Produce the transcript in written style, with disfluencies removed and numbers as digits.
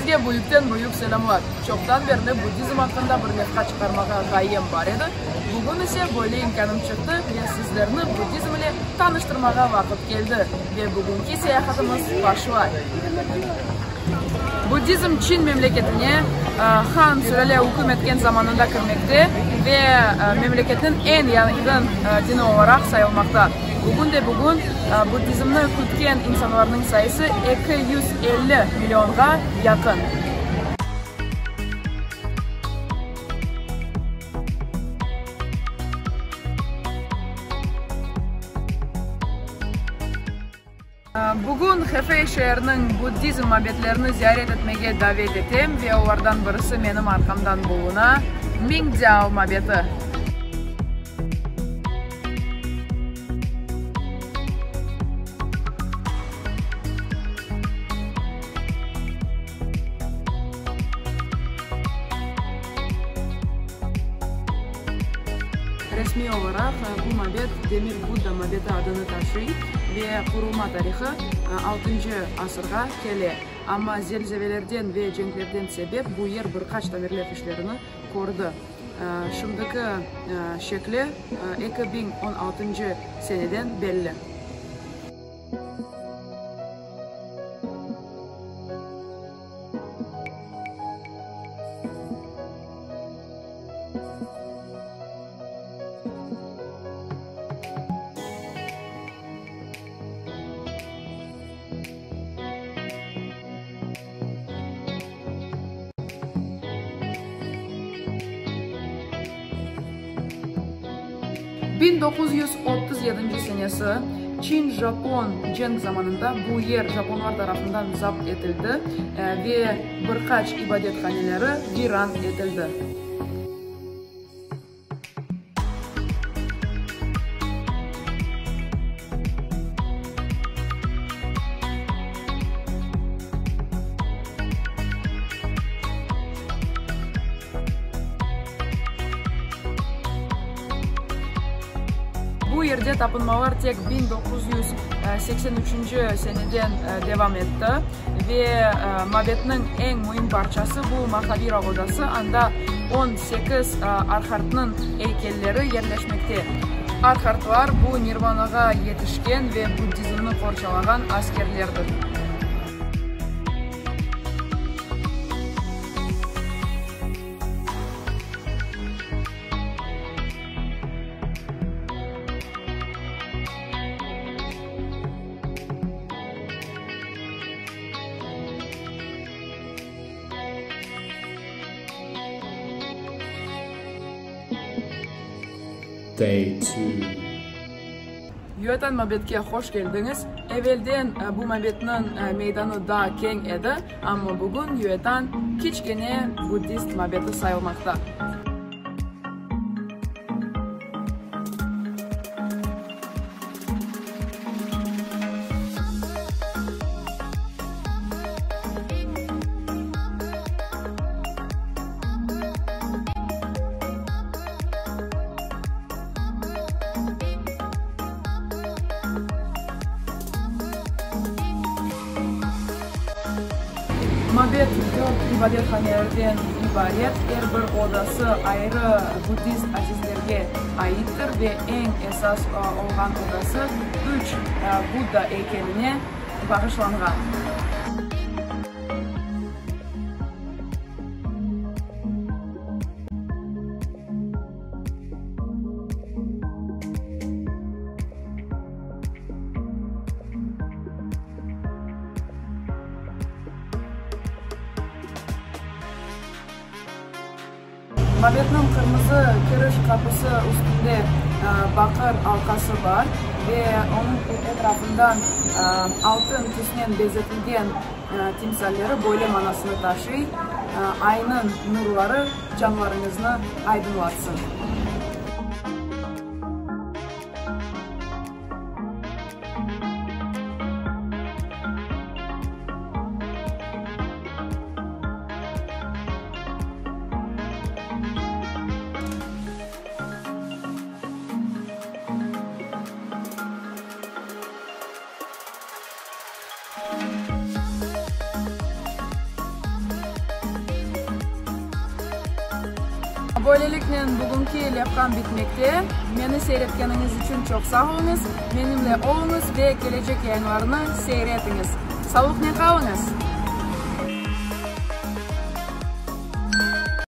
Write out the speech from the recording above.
Sizge büyükten-büyük selâmlar! Çoqtan berli buddizm aqqında bir levha çıqarmağa ğayem bar edi, bugün ise böyle imkânım çıqtı ve sizlerni buddizm ile tanıştırmağa vaqıt keldi ve bugünki seyahatımız başlay. Buddizm Çin memleketine Han sülâle üküm etken zamanında kirmekte ve memleketniñ eñ yaygın dini olaraq sayılmaqta. Bugün de bugün buddizmni kütken insanlarnıñ sayısı 250 millionğa yaqın. Bugün Hefey şeeriniñ buddizm mabetlerini ziyaret etmege davet etem ve olardan birisi menim arqamdan buluna, Mingdiao mabeti. Resmiy olaraq bu mabet Demir Budda mabeti adını taşıy ve qurulma tarihı altıncı asırğa kele. Amma zelzevelerden ve cenklerden sebep bu yer bir qaç tamirlev işlerini kördi. Şimdiki şekli 2016 seneden belli. 1937 senesi Çin-Japon cenk zamanında bu yer japonlar tarafından zapt etildi ve bir qaç ibadethaneleri viran etildi. Bu yerde tapınmalar tek 1983 seneden devam etti ve mabetniñ eñ müim parçası bu Mahavira odası, anda 18 arhartnıñ eykelleri yerleşmekte. Arhartlar, bu nirvanağa yetişken ve buddizmni qorçalağan askerlerdir. Day two. Yuetan mabetke hoş keldiñiz! Evelden bu mabetniñ meydanı daa keñ edi, amma bugün Yuetan kiçkene buddist mabeti sayılmaqta. Mabet dört ibadethanelerden ibaret, er bir odası ayrı buddist azizlerge aittir ve eñ esas olğan odası üç Budda eykeline bağışlanğan. Mabetniñ qırmızı kiriş qapısı üstünde baqır alqası bar ve onıñ etrafından altın tüsnen bezetilgen timsalleri böyle manasını taşıy, Aynıñ nurları canlarıñıznı aydınlatsın. Böyleliknen bugünki levham bitmekte. Meni seyir etkeniñiz içün çoq sağ oluñız. Menimle oluñız ve kelecek yayınlarnı seyir etiñiz. Savlıqnen qalıñız!